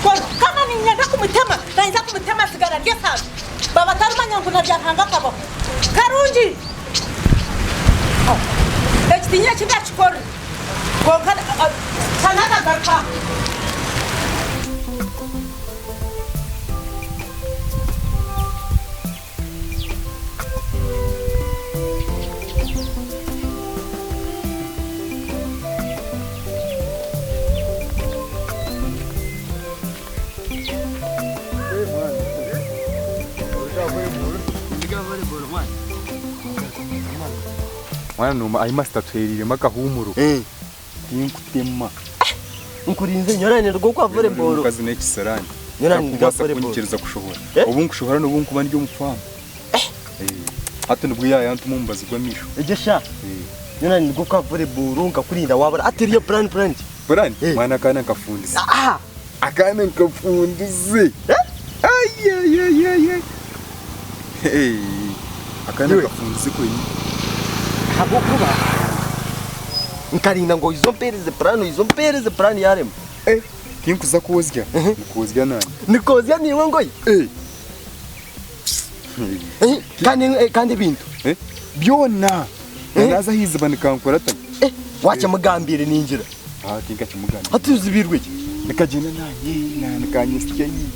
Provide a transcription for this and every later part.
Ndakikora. Kama niinyenda kumutema, naija kumutema asigara ari esaano. Baba tarimanya ngu na Byaruhanga akabaho. Karungi! Eki tiinyine eki ndakikorera. Kwonka shana akagaruka aha. Mwana noma ayi masita atuhereiremu akahuumuro tinkutema. Nkurinze nyora nirwo kwa volleyball. Omukazi n'ekisiraani. Nyora nirwo Takubaasa volleyball. kunyikiriza kushohora. Eh? Obu nkushohora n'obu nkuba ndi omu faamu. Hati nibwo yaayantuma omubazi gw'amaisho. Egyo sha. Nyora nirwo kwa volleyball nkakurinda wabura ati eriyo plan plan ki? Plan? Eh. Mwana akaana nkafundise. Ah! Akaana nkafundise. Ayayayayay. Hey. Akaana Iwe. nkafundise kwenyini. Ahabw'okuba nkarinda ngu oize ompereze plan oize ompereze plan yarema. Eh, tinkuza kwozya. Nikwozya nanye. Nikozya niiwe ngoye. Eh. Eh, kandi eh, kandi ebintu. Eh, byona. Eh? Naza ahiziba nikankurata. Eh, wakimugambire ningira. Ah, tinkakimugambire. Hati ozibirwe ki? Nikagyenda nanye, na nikanyesya yiyi.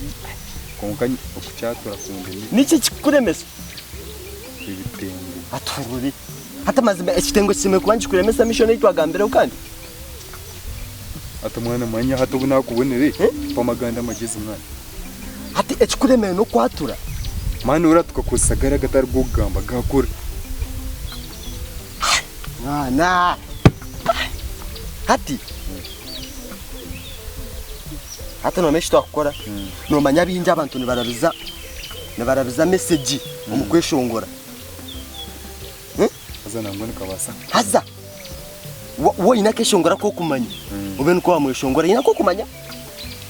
Kwonka okukyatura kundemire Niki ekikukuremesa? ebitengo. Aturure. Hati amazima ekitengo kisemeriire kuba nikikuremesa mission ei twagambireho kandi. Hati mwana manya hati obu nakubonire, Eh? mpa amaganda amagezi mwana. Hati ekikuremere n'okwatura. Mwana ora tukakozesa gari agatari g'okugamba gakora. Mwana. Hati. Hati nomanya eki twakukora? Nomanya baingi abantu nibarabiza nibarabiza mesegi omu kweshongora. Haza nangwa nikabaasa. Haza wa- woine akeshongora ak'okumanya obe nikwo wamweshongora oine ak'okumanya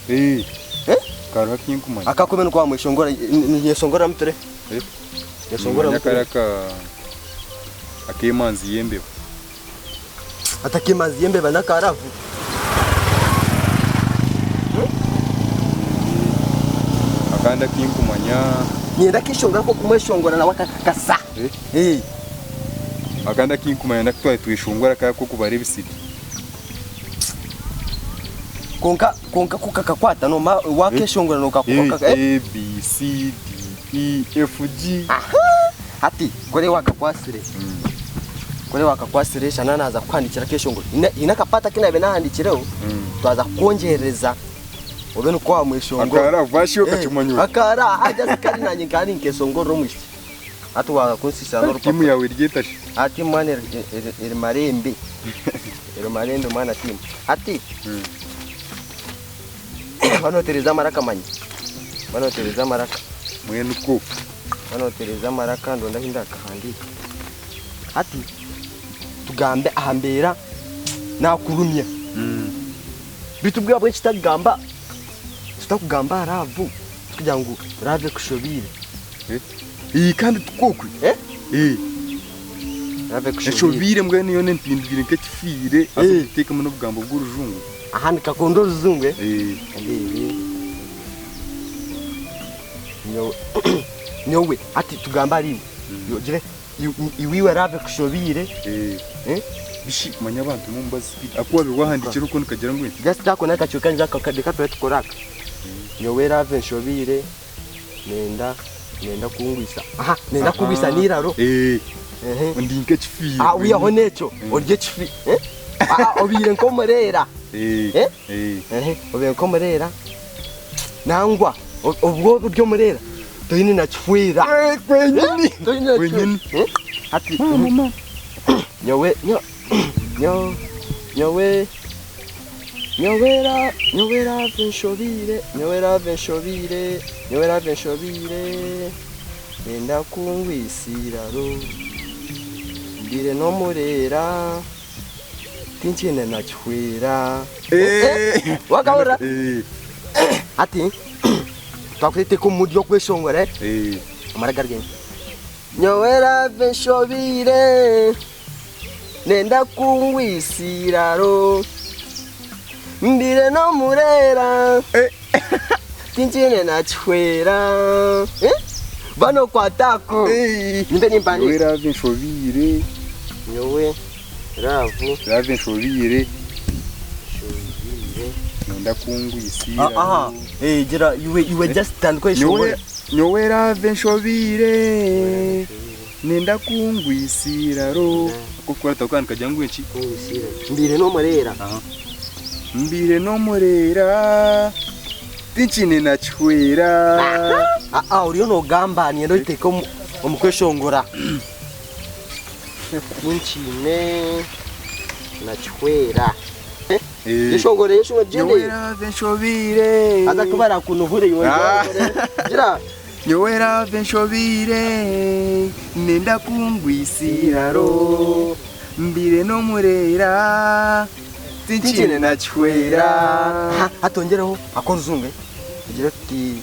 Eh. Eh? Kariho akinkumanya. Akakobe nikwo wamweshongora nyeshongora muture. Eh? Nyeshongora Nimanya muture. kari aka ak'emanzi y'embeba. Ati ak'emanzi y'embeba n'akaravu. Akandi akinkumanya. Niinyenda akeshongora ak'okumweshongora nawe akakakasa. Eh? Eh. Akandi akinkumanya n'aku twaba nitweshongora kari ak'okubara ebisiri. Kwonka kwonka ku kakakwata nooma wakeshongora A, nokakaka A, B, C, D, E, F, G. Aha! Hati kore wakakwasire. Kore wakakwasire shana naza kukuhandikira akeshongoro. Haine haine akapata aku naabaire naahandikireho twaza kukwongyerereza obe nikwo wamweshongora. Akara vashi okakimanyura. Akara aha just kari nanye nkaba ninkeshongorera omwishiki. Hati waaza kunsiisira Tiimu n'orupapura. yaawe eri etashi? Hati mwana eri eri eri marembe. Eri marembe mwana tiimu. Hati ba nootereeza amaraka manya. Ba nootereeza amaraka. Mbwenu kwo. Ba nootereeza amaraka ndonde ahu ndakahandiika. Hati tugambe aha mbeera naakurumya. Beitu bwe ahabw'enki tutakugamba tutakugamba aha raavu tukugira ngu raavu ekushobeire. Ii kandi tikwo okwe. Eh? Ii. Raavu ekushobeire. Eshobeire mbwenu yoona empindwire nk'ekifiire haza Eh. oteekemu n'obugambo bw'orujungu. Aha nikakunda orujungu eh? Eh. Ndeebe. Nyowe nyowe hati tugambe ahari iwe. Ogire iwe iwe raavu ekushobeire. Eh. Eh? Bishi manya abantu n'omubazi speed. Aku wabiire wahandiikire okwo nikagira ngu Just ako n'akacweka nza reka tube tukore aka. Nyowe raavu enshobeire. Nenda nenda kungwisa. Aha, nenda kugwisa n'eiraro. Eh. Ehe. Ndi nk'ekifiire. Ah, wihaho n'ekyo, ori ekifi. Eh? Ah, obaire nk'omureera. Eh. Eh? Eh. Ehe, obaire nk'omureera. Nangwa, obwo ori omureera, toine na kifwera. Eh, kwenyini. Toine na kifwera. Kwenyini. Eh? Hati, nyowe, nyo, nyo, nyowe. Nyowe ra, nyowe love enshobiire, nyowe love enshobiire, nyowe love enshobiire Enda kungwisa eiraro, mbaire n'omureera Tinkiine na kihwera Eh, Wakahurira? Eh, Hati twakuteeka omu mood y'okweshongora eh? eh. Amara gari Nyowe love enshobiire Nenda kungwisa eiraro. Mbire n'omureera Tinkine nakihwera Eh? Bano kwata ako Nimbe Nyowe nimpandiika love enshobiire Nyowe love love enshobiire Nshobiire nenda kungwisiira Aha, eh, gira iwe iwe just tandika nyowe ishongore nyowe love enshobiire nenda kungwisiira ro akukwata kandi kagira ngu enki Kungwisiira Mbire n'omureera mbire n'omureera tinkine nakihwera Ah, ah, oriyo nogamba nienda oiteeke omu omu kweshongora Tinkiine nakihwera Eh. Yeshongore yeshongore nyowe gyende love enshobiire Aza kuba arakunuhure iwe Ah. Gira nyowe love enshobiire nenda kungwisiira ro mbire n'omureera tinkine nakihwera Ha, hatongereho akoruzungu tugire tuti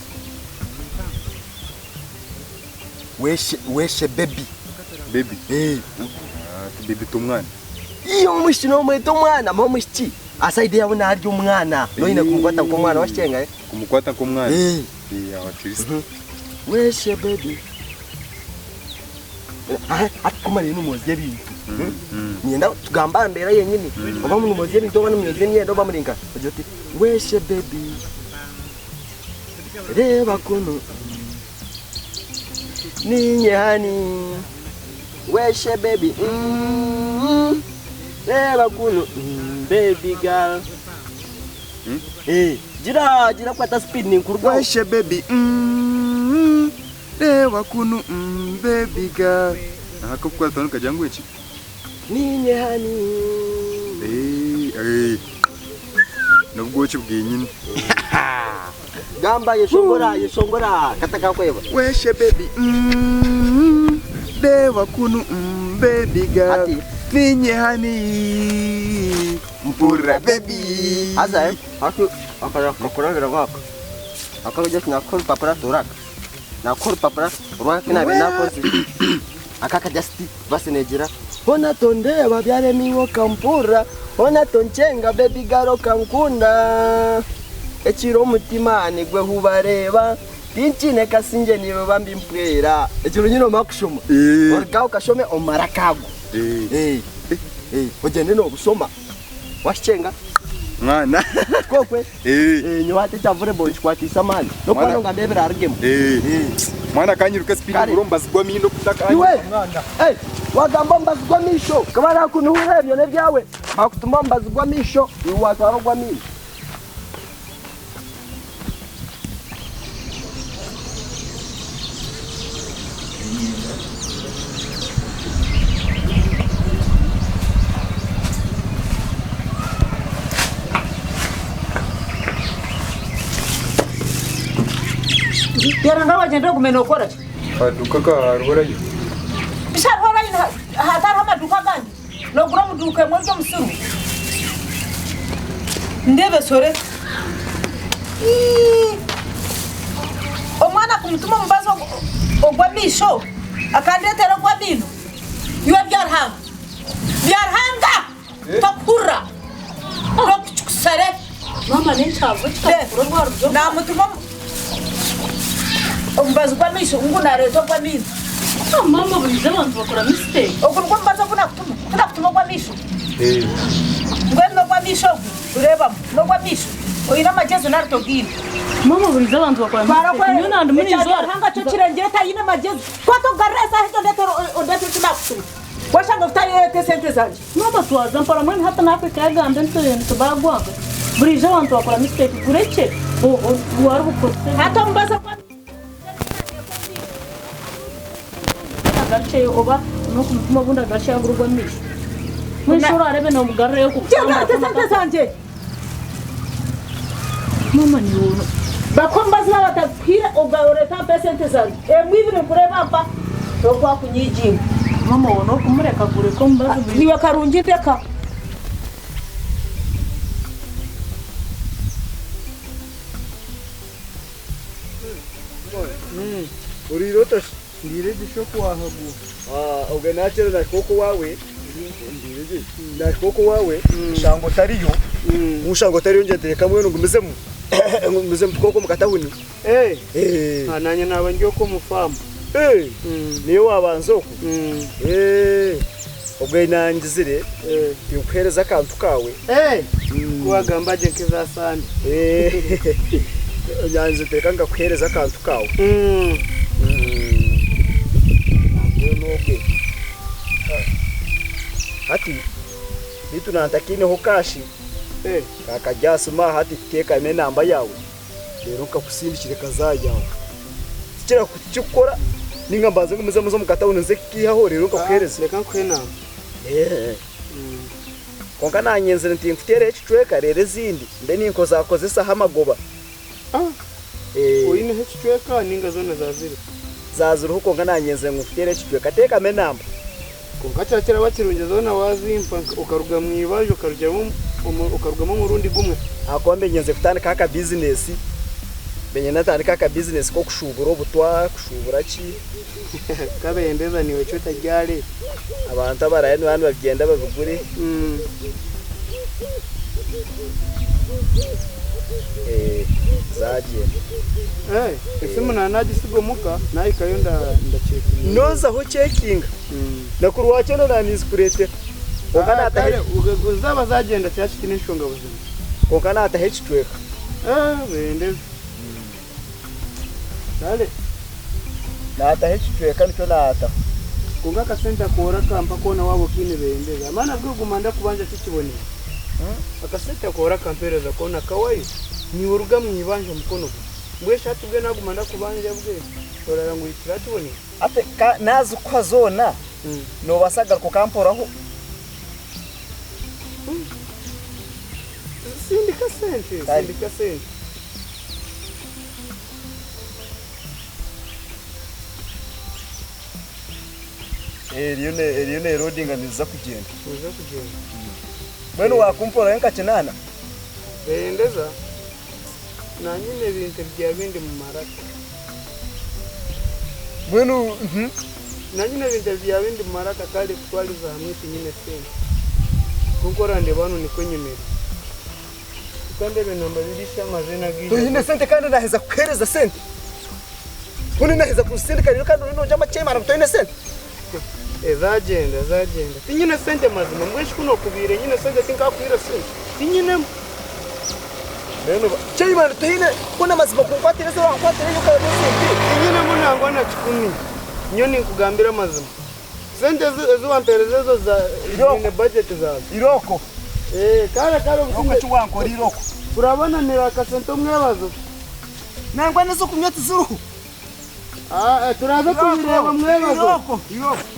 weshe weshe baby baby eh Ah, ti baby tumwana iyo omushiki nomweta omwana ma omushiki asaide yawe narya omwana noine kumukwata nk'omwana wakyenga eh? kumukwata nk'omwana Eh. Eh, aho at least. Weshe baby atikumara n'umwozi ebintu Mm. nienda tugamba mbeera yenyini oba munumwozi ebintu oba numyozi emyenda oba murinka ogira oti weshe baby reba kunu ninye hani weshe baby reba kunu baby girl Mm. Eh, gira gira kwata speed ninkurwaho Weshe baby reba kunu baby girl aha ko kukwata kagira ngu iki ninye hani Eh, eh. N'obwoki bwenyine gamba yeshongora yeshongora kataka kweba weshe baby reba kunu baby girl Ati. ninye hani mpura baby Aza eh, haki akara kakurabira wako. Akara just nakora papara turaka. Nakora papara rwaka kina be nakoze. Akaka just basinejera. Ona tondeba byaremiwo kampura, ona tonchenga baby garo kankunda. Ekiro omutima nigwe hubareba. Tinchine kasinje niwe bambi mpwera. Ekiro nyino makushoma. Eh. Orikaho kashome omara kago. Eh, Eh. Eh, ogende nobusoma. Washenga mwana kokwe. Eh, Eh, nyowe kyavure bonkikwatisa amaani nokuba nga ndebera arugemu eh. Mwana kanyiruka speed Kare. nguromba zigwa mindo kutaka iwe Eh, wagamba omubazi gw'amaisho kaba nakunuhura ebyo n'ebyawe bakutuma omubazi gw'amaisho iwe watwara ogw'amaisho Yaranga wagenda ogumena okora ki? Aduka kaharuhorayo Bisharuhorayo hatariho amaduka agandi nogura omuduuka emwe ry'omusiru ndebe sore Ii! Omwana kumutuma omubazi ogw'amaisho akandetera ogw'amaino iwe byaruhanga byaruhanga tokuhurira tokukikusare Mama nenkyavu kikakukura orwara ruryo namutuma omubazi gw'amaisho ngu nareeta ogw'amaino mama burijo abantu bakora mistake ogu nigwo mubazi ogu nakutuma tinakutuma ogw'amaisho Eh, mbwenu n'ogw'amaisho ogu ureebamu n'ogw'amaisho oine amagyezi nari togiine mama burijo abantu bakora mistake niyo nandi muri nzora hanga cyo kirengere tayine magezi kwata ugarura esaha ejo ndetera ondetera icyo nakutuma washanga utayete sente zanje mama twaza mpora mwene hata natwe kayagamba ntibagwanga burijo abantu bakora mistake gureke wari bukose hata omubazi ogwa agace oba nokumutuma obundi agace yagurwa amisho mwishuri arebe nomugarurayo Kirengere sente zanje mama ni wowe bakombazi batakwira ugarureta mpe sente zanje emwibire nkureba mpa tokwakunyiginga mama wowe nokumureka gureka omubazi buri niwe karungi ndeka Urirota ndire gishopu wahagu ubwo nakero na koko wawe. Nahika okwo owaawe nshanga otariyo, ku nshanga otariyo ngira nti reka mbwenu ngumizemu ngumizemu mpike okwo omu katawuni. Naanye naaba ndi okwo omu faamu. Niiwe waabanza okwo? Obwe nangizire tinkuheereza akantu kaawe. Ku waagamba gye nk'eza Sande. Nangizire nti reka nkakuheereze akantu kaawe. Mbwenu obwe hati beitu nantakiineho kaashi kakari aha simu aha hati teekamu enamba yaawe reero nkakusindikire kaza yaawe. Tikirikukora ninga mbanze ngumizemu nze omu katawuni nze kukiihaho reero nkakuheereza. Reka nkuhe enamba. Kwonka naanyenzire nti nkuteereho ekicweka reero ezindi mbe ninkozakozesaho amagoba. Oineho ekicweka ninga zoona zaaziriho? Zaaziriho kwonka naanyenzire ngu nkuteereho ekicweka. Teekamu enamba. Kwonka kira kiraba kirungi zoona waazimpa okaruga mu ibaju okarugamu omurundi gumwe. Ahakuba mbe nyenze kutandikaho akabizinesi, mbe niinyenda ntandike akabizinesi k'okushuubura obutwa, kushuubura ki. Kabendeza naiwe eki otaryareeba. Abantu abaraabe nibaba nibabyenda babigure. Zaagyenda. Esimu naanagisiga omuka, naahikayo ndacekinga. Noozaho ocekinga. Na ku Rwakyenda naanizikureetera. Kwonka naataho. Kare zaaba zaagyenda kira kitiine nshonga buzima. Kwonka naataho ekicweka. Bendeza. Kare. Naataho ekicweka nikyo naataho. Kwonka akasente aku orakampa koona waaba okiine bendeza. Amaani agu oguma ndakubanja tikibonire. Akasente aku orakampeereza koona kawayo, niiwe oruga mu ibanja omukono gumwe. Mbwenu shi hati bwe naaguma ndakubanja bwe, orara ngu tirakibonire? Hati ka naazikuha zoona, noobaasa kugaruka okamporaho? Sindika sente, sindika sente. Eriyo neerodinga neeza kugyenda. Neeza kugyenda. Mbwenu waakumporaho nka kinaana? Bendeza, Naanye ebintu bya bindi mu maraka. Mbwenu Naanye ebintu bya bindi mu maraka kare kutwariza hamwe tinyine sente. Kwonka orandeeba hanu nikwo nyemereire. Kandi ebinamba biri amaziina gaija. Toine sente kandi naaheza kukuheereza sente? Mbwenu naaheza kuzisindika reero kandi oriyo noogira amakyemara ngu toine sente? Zagyenda zagyenda. Tinyine sente mazima mbwenu shi ku nokubiire nyine sente tinkakuhaire sente? Tinyinemu. Mbwenu chairman toine ku namazima kunkwatira ezi orankwatira eyo okaba sente? Tinyinemu nangwa na kikumi. Nyowe ninkugambira amazima. Sente ezi wampereza ezo ziine budget zaazo. Irooko. Kare kare Irooko eki wankora irooko. Turabonanira akasente omwebazo. Nangwa n'ezokunywa tiziriho. Turaza kubireeba mwebazo. Irooko.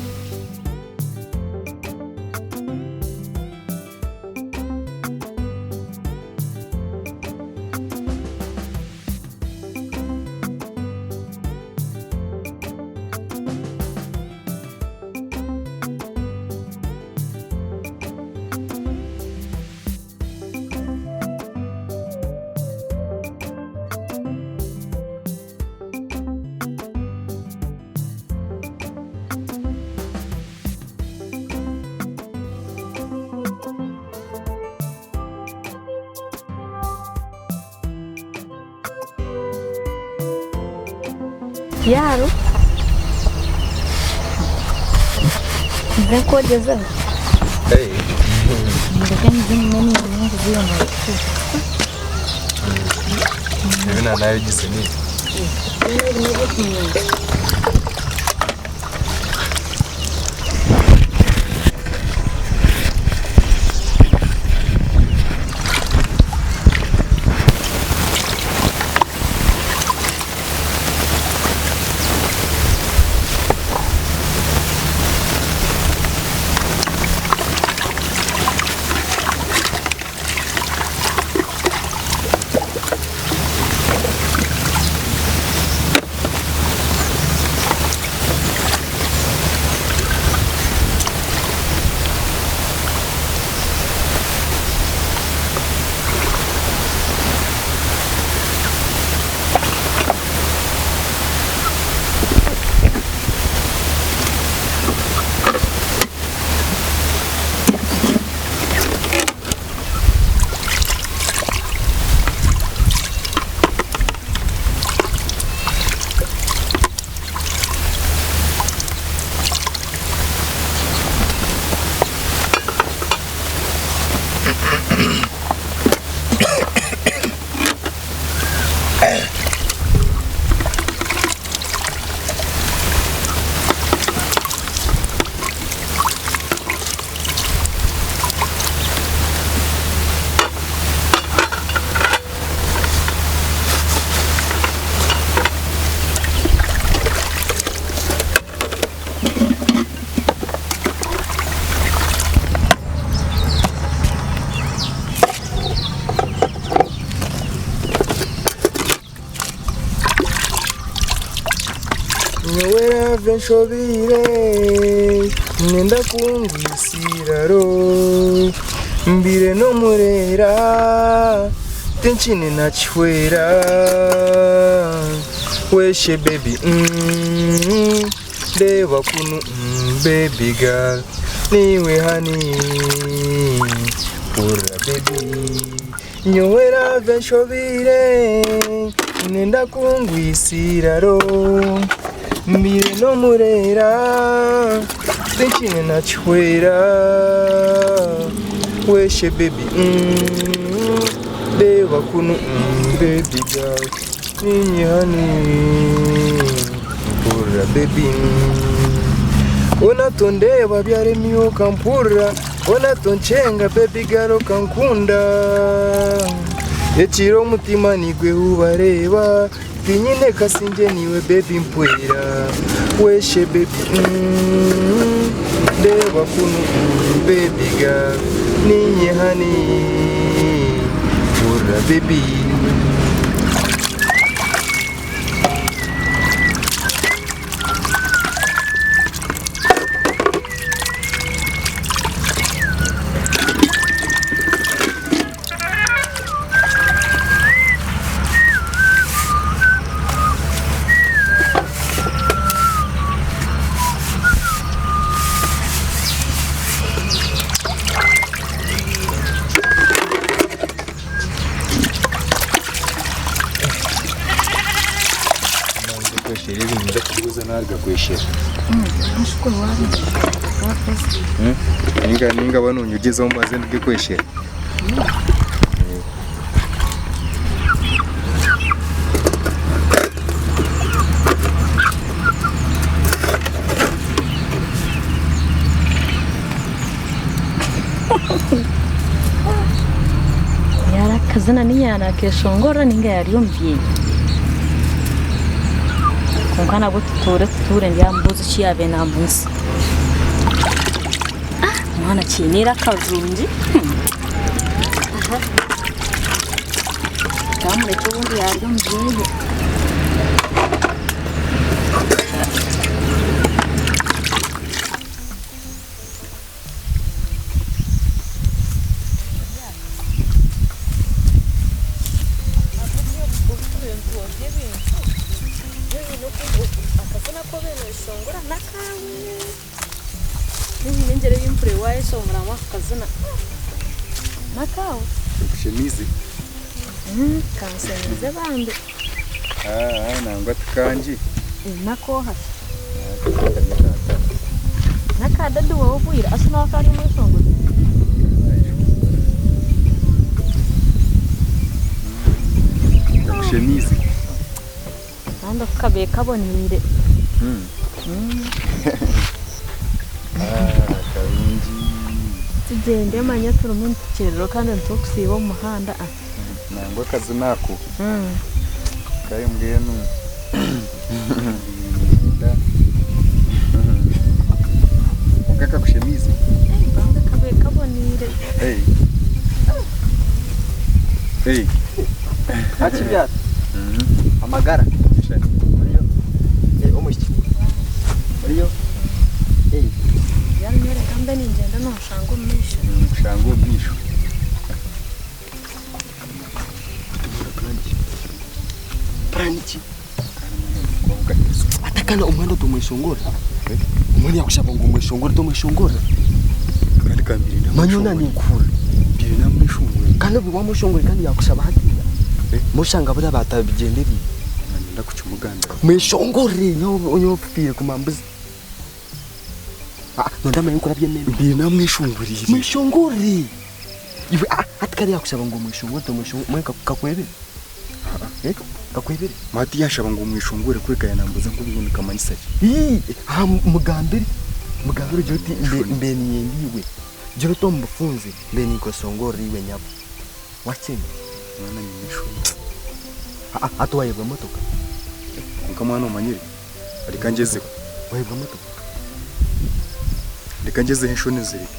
Yaaro nze nkwogyezeho. Ndeke nze nyine nyingi z'iyo Ebi na nabigise ni. Nyowe nshobeire nenda kungwisa eiraro Mbaire n'omureera tinkine na kihwera Weshe baby mm, reeba kunu mm, baby girl Niiwe honey hurira baby Nyowe love enshobeire nenda kungwisa eiraro Mbaire n'omureera tinkine na kihwera Weshe baby mm, reeba kunu mm, baby girl Niinye honey mpurira baby mm. Ona tondeeba byaremire okampurira Ona tonkyenga baby girl okankunda Ekiro omutima nigwe ubareeba Tinyine kasingye niiwe baby mpwera Weshe baby mm, Reeba kunu mm, baby girl Niinye honey Hurira baby. Kweshera ebi ninza kuguza naruga kweshera. Ninga ninga banonyogyezaho mbanze nduge kweshera. Yarakazina niyanakeshongora ninga yari omubyeyi kwonka nabwo tutuure tutuure ndyamubuuza eki yaabaire nambuuza. Omwana kiine eiraka rirungi. Twamurekye obundi yaarya omubyeyi. Kakushemiize? Kanshemiize bambi. Nangwa tikangye. Nakooha shi? N'aka dadi waawe obwire ase nawe akaba ari omweshongozi? Kakushemiize. Kandi aku kabaire kaboniire. Karungi. Tugyende manya turimu nitukyererwa kandi nitukusiiba omu muhanda. Nangwa akazina ako kare mbwenu kwonka kakushemiize. Bambi kabaire kaboniire. Hey. Hey. Hakibyara amagara oriyo omwishiki oriyo Yaranyoreka mbe ningyenda noshanga omu maisho. Nkushanga omu maisho. Plan ki? Atakana omwana otomweshongora. Omwana yakushaba ngu omweshongore tomweshongora. Kandi kambire Manya ona ninkuhurira. Mbire namweshongora. Kandi obwo wamweshongora kandi yakushaba hatiya. Moshanga buriya batabigyenderire. Nda kukimugambira. Mweshongore nyowe ofiire kumambuzi. Nonda manya nkurabye emere. Mbire namweshongorire. Mweshongore. Iwe hati kare yakushaba ngu omweshongore tomweshongore mwe kakwebire. Kakwebire. Mati yashaba ngu omweshongore kureka yanambuza ngu ngu nikamanyisa ki? Ii, ha mugambire. Mugambire ugire oti mbe mbe niinyenda iwe. Gira oti omu bufunze mbe ninkweshongorera iwe nyabo. Wakyenda? Mwana nyine enshoni. Hati wayebwa motoka? Kwonka mwana omanyire, reka ngyezeho. Wayebwa motoka? Reka ngyezeho enshoni nzireke.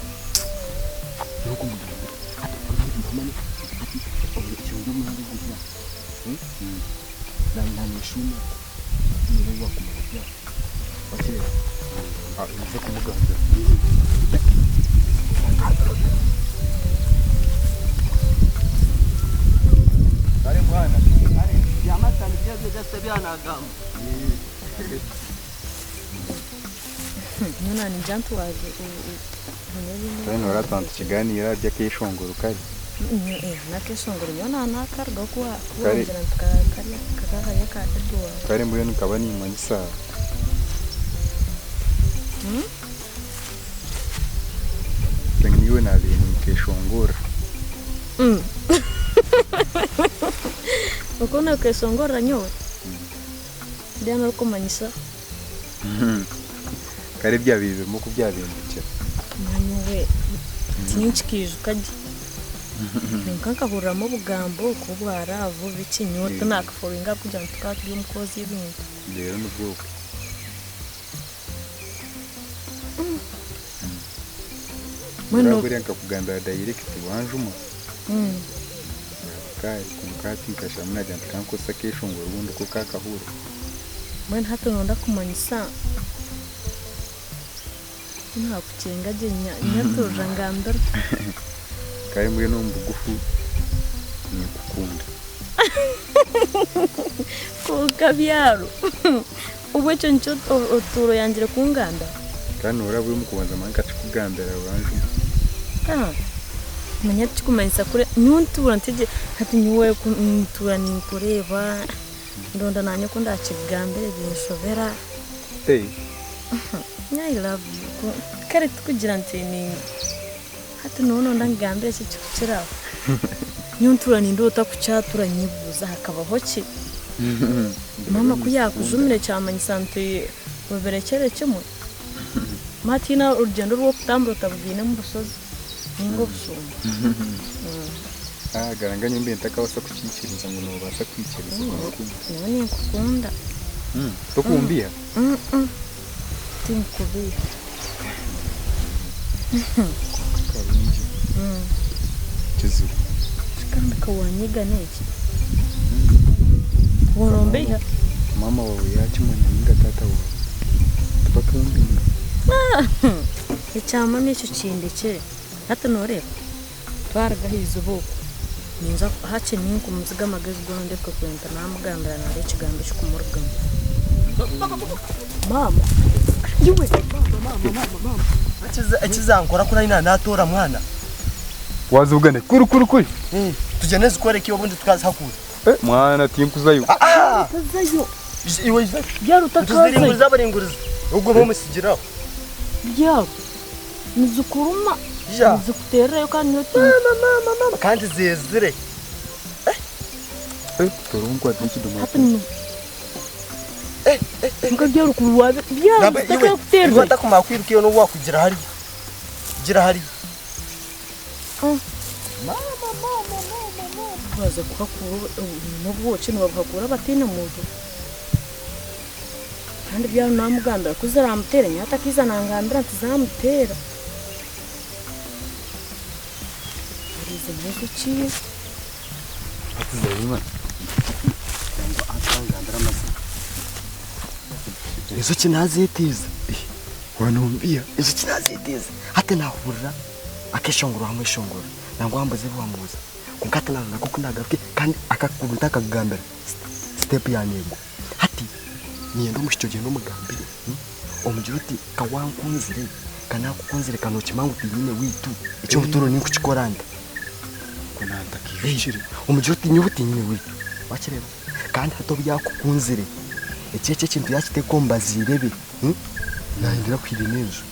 Nyowe kumugambira. Hati omanye hati ekirungi omuhanda oguri aha. Na na neshuuma. Niiwe wakumara kubyara. Nze kumugambira. Kare mwana. Nyowe niinyija ntwaze Kare nooraba nitukigaaniira aha by'akeeshongoro kare. N'akeeshongoro nyowe naanakarugaho ku Kare. wagira nti kakaba kari aka Edward. Kare mbwenu nkaba nimmanyisa. Niiwe naabaire ninkeshongora. Okwo nookeshongorera nyowe? Mbwenu orikumanyisa? Kare ebyabaire birimu oku byabindukira. Nyowe tinkikiijuka gye. Kwonka nkahuriramu obugambo okwo obwa raavu biki nyowe tinakafollowinga ahabw'okugira ngu tukaba turi omu kwozya ebintu. Reero nibwo obwo. Mbwenu Buriya nkakugambira direct wanjuma. Kare kwonka hati nkasharamu nagira nti kankozese akeshongoro obundi ko kakahurira. Mbwenu hati noyenda kumanyisa tinakukyenga gye nyaturira ngambira. Kare mbwenu omu bugufu ninkukunda. Kwonka byaro obwo ekyo nikyo otuura oyangire kungambira? Kandi nooraba omu kubanza manya nkakikugambira wanjuma. Manya tikikumanyisa kuri nyowe ntuura ntegye hati nyowe ntuura ninkureeba ndonda nanye oku ndakikugambire binshobera. I love you kare tikugira nti ni hati nyowe nonda nkugambire ki ekikukira aho? Nyowe ntuura nindoota kukyatura nyebuuza hakabaho ki? Maama ku yaakujumire kyamanyisa nti obirekyere kimwe? Manya tihaine orugyendo orw'okutambura otabugaine omu bushozi ninga obushumba. Garanga nyowe mbe ntakabaasa kukiikiriza ngu noobaasa kwikiriza kunkunda. Nyowe ninkukunda. Tokumbiiha? Tinkubiiha. Karungi. Kizibu. Kandi ka wanyiga n'eki? Worombeya? Maama waawe yaakimanya ninga taata waawe tibakumbinga. Ekya maama ekyo kindekye. Hati nooreeba twaruga aha izooba okwo ninza hakye ninkumuziga amagezi goona ndeke kwenda naamugambira naareeba ekigambo ekikumurugamu. Maama! Iwe! Ekizankora kuri natoora mwana. Wazibugana kuri kuri kuri. Tugyende zikworeke obundi tukazihakura. Mwana tinkuzayo. Tazayo. Iwe izayo. Byaro utakazayo. Tuziringuriza abaringuriza. Ogwo bomusigiraho. Byaro. Nizikuruma. Ja. Nizikutererayo kandi niyo Mama mama mama kandi zezire. Toronkwata ekidomora. Hati ni Nka byaro kubiwa byaro bitakakuterera. Iwe atakumara kwiruka iyo n'obu wakugira hariya. Gira hariya. Baza kuhakura n'obwoki nibabuhakura bataine muntu. Kandi byaro namugambira ku ziramuteera nyowe atakiiza nangambira nti zamuteera. Ariize n'enjoki. Hati ziraruma. Enjoki nazeteeza. Wanombiya. Enjoki nazeteeza. Hati nahurira akeshongoro wamweshongora. Nangwa wambuza ebi wambuza. Kwonka hati naronda nk'oku nagaruke kandi akakuntu ntakakugambira. Step yanegwa. Hati niinyenda omwishiki ogyende omugambire omugire oti ka wankunzire ka nakukunzire ka nokimanya ngu tinyine weitu eky'obuturo ninkukikora nta? Ku nantakijukire. Omugire oti nyowe tinyine weitu wakireeba? Kandi hati obu yakukunzire eki eki ekintu yakiteeka omu bazaire be nayendera kuhire n'enju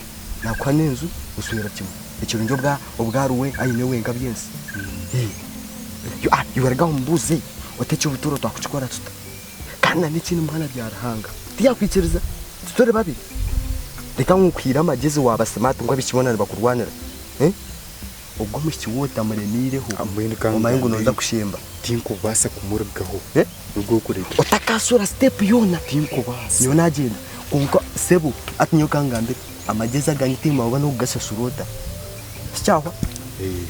nakuha n'enju oswera kimwe ekirungi obu ari we aine wenka byensi. Iwe ruga aho omubuuze oti eky'obuturo twakukikora tuta? Kandi na n'ekindi mwana bya Ruhanga tiyakwikiriza tituri babiri. Reka ngu nkuhaire amagyezi waaba smart ngu abaishiki boona nibakurwanira. Ogwo omwishiki waaba otamuremiireho omanye ngu nooza kushemba. Tinkubaasa kumurugaho. Ruga okureke. Otakaasura step yoona. Tinkubaasa. Nyowe naagyenda. Kwonka sebo hati nyowe ka nkugambire amagyezi agange tiimanya n'okugashashura ota. Tikyahwa.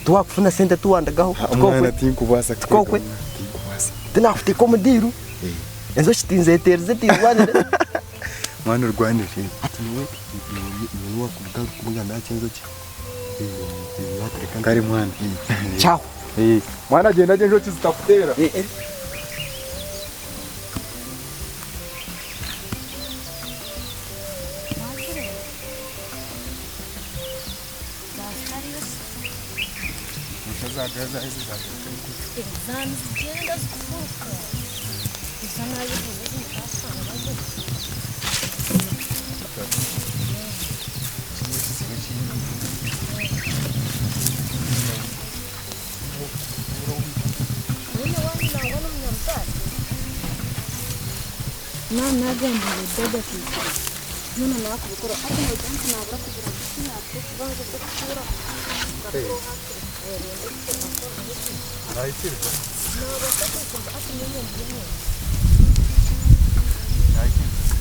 Tiwakufuna sente tiwandigaho. Omwana tinkubaasa Tikokwe. Tinkubaasa. Tinakuteeka omu diiru. Enjoki tinzeteerize tinzwanire. Mwana orwanire. Hati niwe niwe wakuvuga kumugambira ati enjoki. Kare mwana. Ciao. Mwana gyenda gye enjoki zitakuteera. Zigenda zikufuruka iza nayivuze zimukasanga. Nagambire dada ati none nakubikora ati nogira nti nabura kugira ngu sinakora ekibanza ky'okutuura. Nahikiriza. Nabasa kwikiriza ati nyine mbwenu. Nahikiriza.